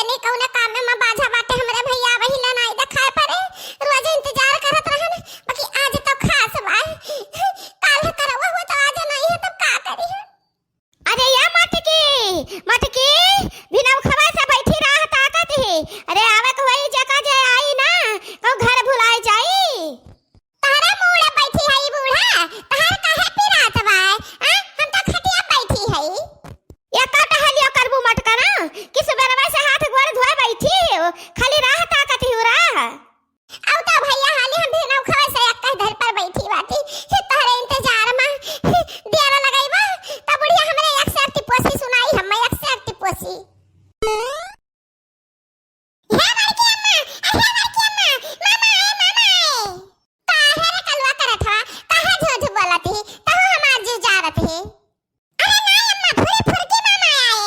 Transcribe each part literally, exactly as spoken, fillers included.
तनी कौने काम में बाझा बाटे हमरे भैया, वही ला नाई देखाए पड़े। रोज इंतजार करत रहन, बाकी आज तो खास बा। काल करवा हुआ तो आज नाई है, तब का करी हम? अरे या मटकी, मटकी, बिना उखवा से बैठी रहा ताकत ही। अरे आवे के वही जका जे आई ना, तो घर भुलाई जाई। तहरे मूड़े बैठी हई बूढ़ा, तहर काहे पिरात बाय? आ, हम तो खटिया बैठी हई। एका टहलिया करबू मटका ना, कि सुबेरवा से हाथ गोड़ धोए बैठी हो, खाली राह ताकत ही राह। अब तो भैया हाली हम भी नौखवा से एक कह धर पर बैठी बाटी, तहरे इंतजार में दियारा लगाई बा, तब बुढ़िया हमरे एक से एक टिपोसी सुनाई, हम एक से एक टिपोसी। हे बड़की अम्मा, अ, हे बड़की अम्मा, मामा आए, मामा आए। काहे रे कलुआ करत हवा? काहे झूठ बोलत ही? तहु हमार जीव जारत ही। अरे नाई अम्मा, भूरी फुरकी मामा आए।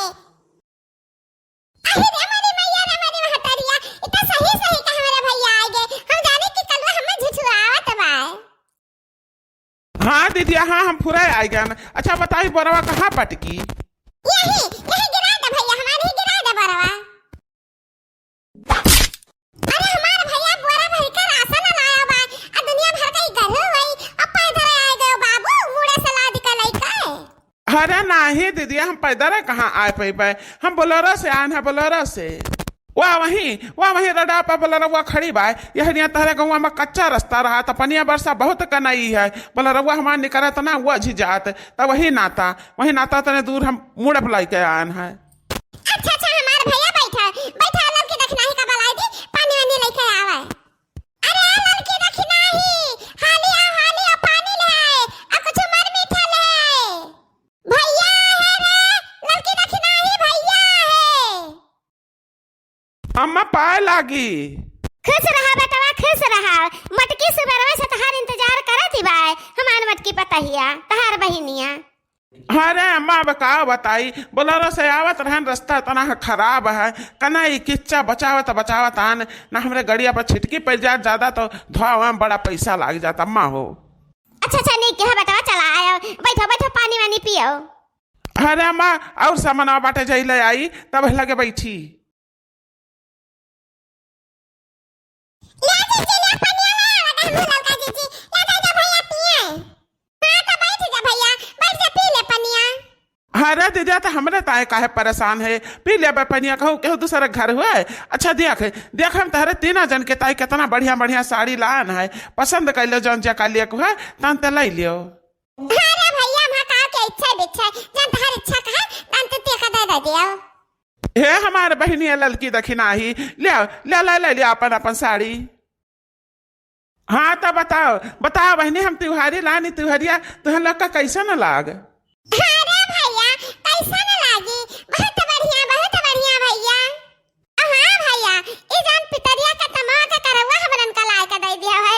अरे रे मोरी मैया रे मोरी महतरिया, इ त सही सही कहा हमरे भैया आए गे। हम जाने कि कलुआ हमें झुठुआवत बा। हाँ दीदी, हाँ हम फुराए आइ गएन। अच्छा बताई बोरवा कहाँ पटकी? यही, यही गिरा दे भैया, हमारे ही गिरा दे बोरवा। अरे हमार भैया बोरा भर के राशन लाया बा, आ दुनिया भर के गरहू होई, अब पैदल आए गए बाबू, मुड़े से लाद के लइके। अरे नाही दीदी, हम पैदल कहाँ आए पइबे, हम बोलेरो से आएन है, बोलेरो से। वाह वहीं, वाह वहीं रडा पर बोलेरवा खड़ी बा। यह निया तहरे गौवा में कच्चा रास्ता रहा, त पनिया बरसा बहुत कनई है। बोलेरवा हमार निकरत ना, वो झिझात, त वही नाता, वही नाता तने दूर हम मुड़प लाइके आएन है। अच्छा, अच्छा, हमार भैया बैठा, बैठा, ललकी दखिनाही का बलाई दी, पानी वानी लेके आवे। अरे ललकी दखिनाही, हाली आ, हाली आ, पानी ले आए, आ कुछ मर मीठा ले आए। भैया है रे, ललकी दखिनाही भैया है। अम्मा पाए लागी। खुश रहा बेटवा, खुश रहा। मटकी सुबेरवे से तहार इंतजार करत ही बाय, हमार मटकी पतहिया, तहार बहिनिया। अरे अम्मा, अब का बताई, बोलेरो से आवत रहन, रास्ता इतना खराब है, कना ई किच्चा बचावत बचावत आन, ना हमरे गड़िया पर छिटकी पड़ जात, ज्यादा तो धोआ में बड़ा पैसा लाग जात अम्मा हो। अच्छा, अच्छा, नीक है बेटवा, चला आयो, बैठो, बैठो, पानी वानी पियो। अरे अम्मा, और सामान बाटे जाई ले आई, तब लगे बैठी। ले जीजी, ले पनिया ले आवा, हमहू ललका जीजी, ले जा, जा भैया पिए। हाँ, तो बैठ जा भैया, बैठ जा, पी ले पनिया। अरे दीदी, तो हमरे ताए काहे परेशान है, पी लेबे पनिया, कहूँ केहू दूसरे घर हुए। अच्छा देख, देख हम तहरे तीना जन के ताई कितना बढ़िया बढ़िया साड़ी लान है, पसंद कर लो जौन जका लिए को है, तन ते ले लियो। अरे भैया, हम का के इच्छा बिच्छा, जन तहर इच्छा कहे, तन ते तेका दे दे दियो। हे हमार बहिनी ललकी दखिनाही, ले आओ, ले, ले, ले, ले अपन, अपन साड़ी। हाँ, तो बताओ, बताओ बहिनी, हम त्योहारी लानी त्योहरिया, तुहन लोग का कैसन लाग? अरे भैया, कैसन लागी? बहुत बढ़िया, बहुत बढ़िया भैया। हाँ भैया, ई जान पितरिया के तमवा के करौआ हमरन का लाए के दे दिया है।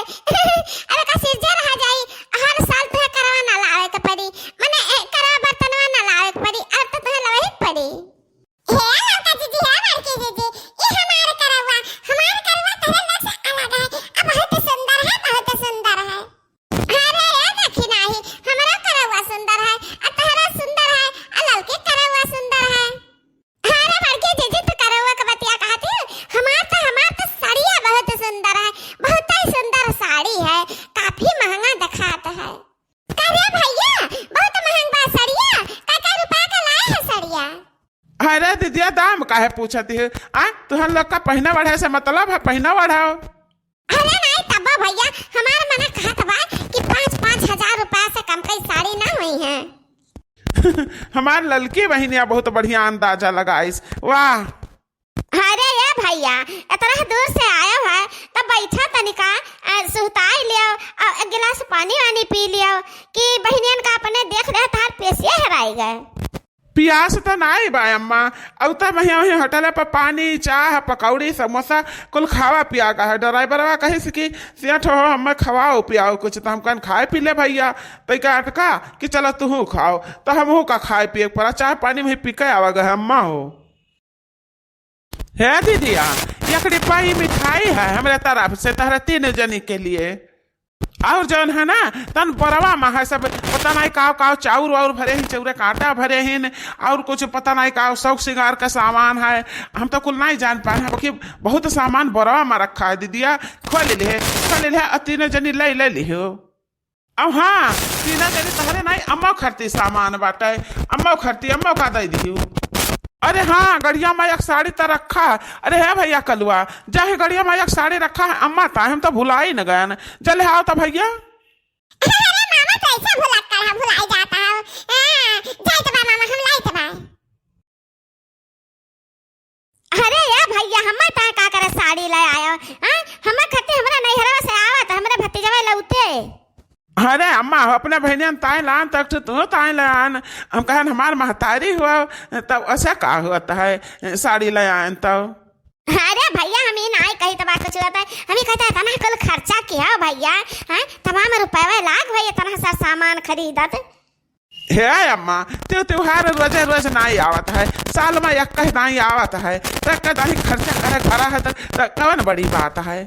अब का सिरजे रह जाई, हर साल तुहे करवा ना लावे के पड़ी, मने ए, करवा बर्तनवा ना लावे के पड़ी, अब तो तुहे लावे के पड़ी। हे ललका जीजी, हे बड़की जीजी, ई हमार करौआ, हमार करौआ तहरे लोग से अलग है, आ बहुत सुंदर है, बहुत सुंदर है। अरे ए दखिनाही, हमरो करौआ सुंदर है, आ तहरो सुंदर है, आ ललकी करौआ सुंदर है। अरे बड़की जीजी, तू करौआ के बतिया कहत ही, हमार तो, हमार तो साड़िया बहुत सुंदर है, बहुत ही सुंदर साड़ी है, काफी महंगा दिखात है। का रे भैया, बहुत महंग बा सड़िया, का का रुपया का लाए है सड़िया? अरे दीदिया, दाम काहे पूछत है? आ, तुहन लोग का पहिना बढ़े से मतलब है, पहिना बढ़ाओ। अरे नहीं तब्बो भैया, हमार मना कहत बा कि पाँच, पाँच हजार रुपया से कम कई साड़ी ना हुई है। हमार ललकी बहिनिया बहुत बढ़िया अंदाजा लगाइस, वाह। अरे ए भैया, इतना दूर से आयो है, तब बैठा तनिका, अ, सुहताई लियो, अ, एक गिलास पानी वानी पी लियो, कि बहिनियन का अपने देख रहे तार पेशिये हेराई गए। पियास त नाई बा अम्मा, अउ त वहीं, वहीं होटल पर पानी, चाह, पकौड़ी, समोसा कुल खावा पिया का है। ड्राइवरवा कहिस कि सेठ हो, हमें खवाओ पियाओ कुछ, त हम कहन खाए पी ले भैया, तैका अटका कि चलो तुहू खाओ, त हमहू का खाए पिए के पड़ा, चाह पानी में पी के आवा गए अम्मा हो। हे दीदिया, एक डिब्बा ई मिठाई है हमरे तरफ से तहरे तीन जनी के लिए। और जौन है ना, तन बोरवा में है सब, वो पता नाहीं काव काव चाउर वाउर भरे ही, चाउरे का आटा भरे ही न, और कुछ पता नाहीं काव शौक सिंगार का सामान है। हम तो कुल नाहीं जान पाए हैं, बाकी बहुत सामान बोरवा मा रखा है दीदिया। खोल लिहे, खोल लिहे, और तीनों जनी ले, ले लिहो। अब हाँ, तीनों जनी तहरे नाहीं, अम्मा खरती सामान बाटे, अम्मा खरती, अम्मा का दे दिहो। अरे हाँ, गड़िया मा एक साड़ी त रखा है। अरे हे भइया कलुआ, जाहे गड़िया मा एक साड़ी रखा है, अम्मा ताहे हम तो भुलाई न गयन। जल्दी आओ तो भइया। अरे मामा, तो ऐसा भुला कर हम भुलाई जाता है। हाँ, जाइत बा मामा, हम लाइत बा। अरे या भइया, हम्मा ताहे का करे साड़ी ले आयो? हाँ, हम्मा खरती हमरा नैहरवा से आवत, हमरे भतीजवा लौटे। अरे अम्मा, अपने बहिनियन ताई लान, तब तो तू ताई लान। हम कहन हमार महतारी हुआ, तब ऐसा का होत है, साड़ी ले आयन तब? अरे भइया, हम ई नाहीं कही त बात कुछ होत है, हम ई कहत है, इतना कुल खर्चा किया भइया, हैं? तमाम रुपये लाग भइया, इतना सा सामान खरीदत। हे अम्मा, त्यो त्योहार रोजे रोज नाहीं आवत है, साल मा एक कहीं नाहीं आवत है, त कहीं खर्चा करे करा है, त, त कौन बड़ी बात है?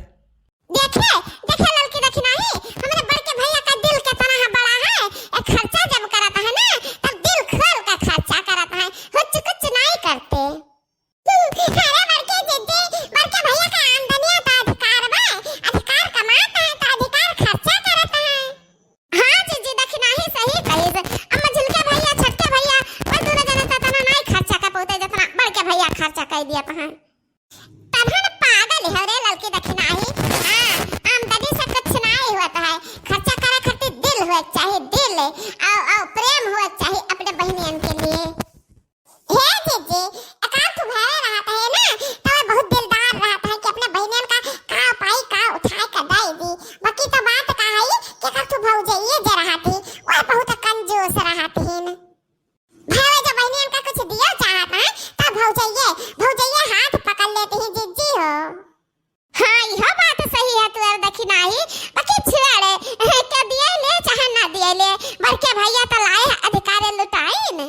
देखे, देखे ललकी दखिनाही, हमरे बड़के भइया का दिल केतना है बड़ा है। ए खर्चा जब करत है ना, तब दिल खोल के खर्चा करत है, हुच कुछ नाहीं करते। अरे बड़के जिज्जी, बड़के भइया का आमदनिया तो अधिकार बा, अधिकार कमात है तो अधिकार खर्चा करत है। हाँ जिज्जी, दखिनाही सही कहिस। अम्मा झिलके भइया, छोटके भइया, वो दोनों जने तो इतना नाहीं खर्चा कर पौते जितना बड़के भइया खर्चा कर दिया तो है। तनहन पागल है रे ललकी दखिनाही। हाँ, आमदनी से कुछ नाहीं होत है, खर्चा करे खातिर दिल हुए के चाही, दिल, और, और प्रेम हुए के चाही अपने बहनियन के लिए। हे जिज्जी, एकार तू भरे रहत है ना, तो वो बहुत दिलदार रहत है कि अपने बहनियन का का पाई का उठाए के दे दी। बाकी तो बात का है कि एकार तू भौजइये जे रहत ही, वो बहुत कंजूस रहत ही न। भावे जब बहनियन का कुछ दिया चाहत है, तब भौजइये, भौजइये हाथ पकड़ लेती ही जिज्जी हो। हाँ, यह बात सही है तोर दखिनाही, बाकी छोड़े, के दिए ले चाहे ना दिए ले, बड़के भइया तो लाए अधिकार लुटाइन।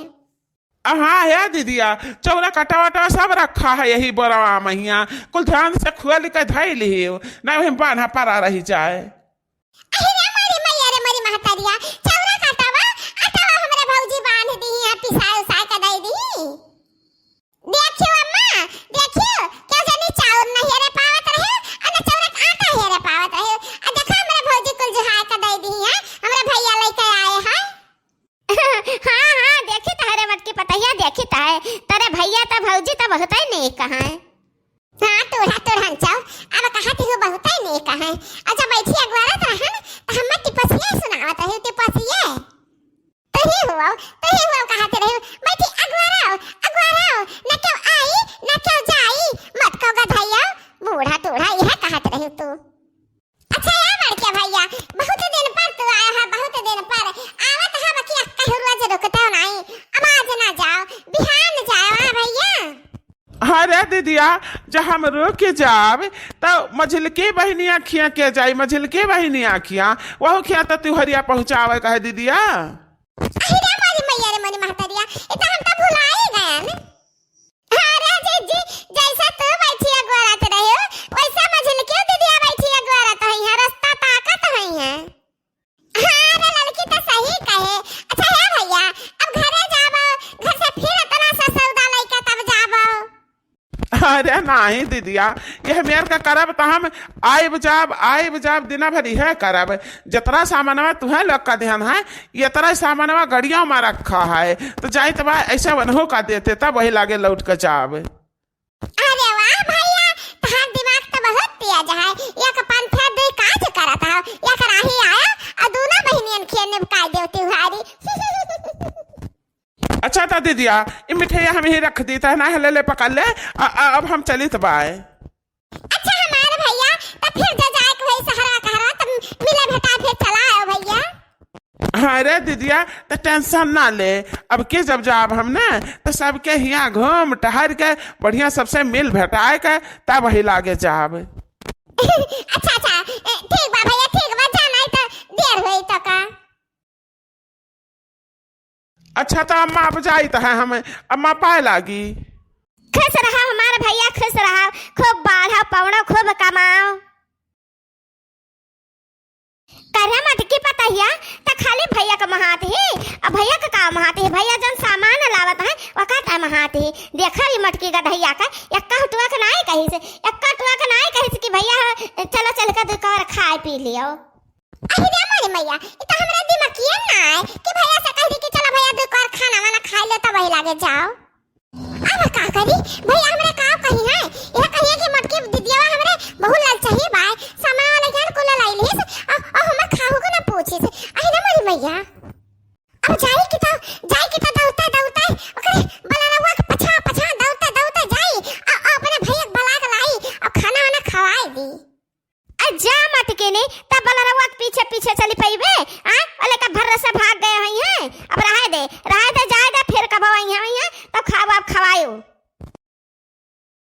आ, हाँ, हे दीदिया, चौरा कटा वटा सब रखा है यही बोरवा महिया, कुल ध्यान से खोल के धई लिहियो, ना वही बान्हा परा रही जाए। अरे रे मोरी मैया रे मोरी महतरिया, चौरा कटावा, अटावा हमरे भौजी बान्ह दी है, पिसाए उसाए के दे दी। देखियो अम्मा, देखियो, क्यों जानी चाउर नहीं हेरे पावत रहे, अने चौरा के आटा हेरे पावत रहे। आ देखो हमरे भौजी कुल जुहाए के दे दी है, हमरे भइया लेके आए हैं। हाँ, हाँ, देखी तहरे मटकी पतहिया, देखी तहे, तोरे भइया त भौजी त बहुतै नेक हैं। हाँ, टूढ़ा टूढ़न चाउ, अब कहत ही बहुतै नेक हैं। अच्छा, बैठी अगोरत रहन, त हम्मे टिपसिया सुनावत रही, टिपसिया। तही हुआ, तही हुआ कहत रही, बैठी अगोराओ, अगोराओ, न क्यों आई, न क्यों जाई, मत को गधैया, बूढ़ा टूढ़ा, यह कहत रही तू। अच्छा ए बड़के भइया, बहुत दिन पर तू आया है, बहुत दिन पर। आवत है, बाकी अक्का ही रोज रुकते हो नाहीं। अब आज ना जाओ, बिहान जाओ, हाँ भइया। हाँ रे दीदिया, जब हम रुक जाब, तो मझिलकी बहिनिया खिया के जाई, मझिलकी बहिनिया खिया, वहू खिया तो तिवहरिया पहुँचावे कहे दीदिया। अरे रे मोरी मैया रे मोरी महतरिया, ई तो हम तो भुलाए गयन। अरे जिज्जी, जैसे तू बैठिया गोरात रहे हो, वैसे मझिलकियो दीदिया बैठिया गोरात हई है, रास्ता ताकत हई है। हाँ रे ललकी तो सही कहे। अच्छा हे भइया, अब घरे जाबो, घर से फिर इतना सा सौदा लइके तब जाबो। अरे नाहीं दीदिया, यह मेर का करब तो हम आइब जाब, आइब जाब, दिना भर यह करब। जितना सामानवा तुहें लोग का देहन है, इतना सामानवा गड़िया मा रखा है, तो जाइत बा ऐसे वनहु का देते, तब वही लागे लौट के जाब। अरे वाह भइया, तहार दिमाग तो बहुत तेज है। एक पंथे दुई काज करत हो, एक राही आया और दोनों बहिनियन खिया निपकाई देव तिवहारी। अच्छा तो दीदिया, ई मिठाइया हम ही रख दी, तहे ना ले ले पकड़ ले, आ, आ, अब हम चलित बाय। अच्छा हमार भइया, त फिर जे जाए के होई सहरा कहरा, त मिले भेटा फिर चला आयो भइया। हाँ रे दीदिया, त tension ना ले, अब के जब जाब हम ना, त सबके हियाँ घूम टहर के बढ़िया सबसे मिल भेटाए के तब वही लागे जाब। अच्छा, अच्छा, ए, ठीक बा भइया, ठीक बा, जा नाहीं त देर होई त का। अच्छा, त अम्मा, अब जाइत है हम, अम्मा, पाए लागी। खुश रहा हमार भइया, खुश रहा, खूब बाढ़ा पौड़ो, खूब कमाओ। करे मटकी पतहिया, त खाली भइया के महात ही भइया का काम हाथ है, भइया जौन सामान लावत हैं, ओका काम हाथ है। देखा ई मटकी गदहइया का, एक्का टुआ के नाई कहिस, एक्का टुआ के नाई कहिस कि भइया चलो चल के दुइ कौर खाए पी लियो। अरे रे मोरी मैया, ई तो हमरा दिमागिए ना आए कि भइया से कह दी कि चलो भइया दुइ कौर खाना वाना खाए ले तब वही लागे जाओ। अब का करी भइया, हमरा का कही है, यह कहिए कि मटकी दिदिया हमरे बहुत ललचाही बाय, सामान वाला ज्ञान कुल लाई लिस, और, और हमर खाहू को ना पूछिस। अरे रे मोरी मैया, अब जाई कि तो, जाई कि तो दौड़ते दौड़ते ओकरे बलरवा के पछा पछा दौड़ते दौड़ते जाई, आ, आ अपने भैया के बला के लाई, आ खाना वाना खवाई दी। आ जा मटकिनी, तब बलरवा के पीछे पीछे चली पइबे, आ? ओले का भरोसे भाग गए होइहैं। अब रहे दे, रहे दे, जाए दे, फिर कब आई हैं, आई हैं, तब खाओ, अब खवायो।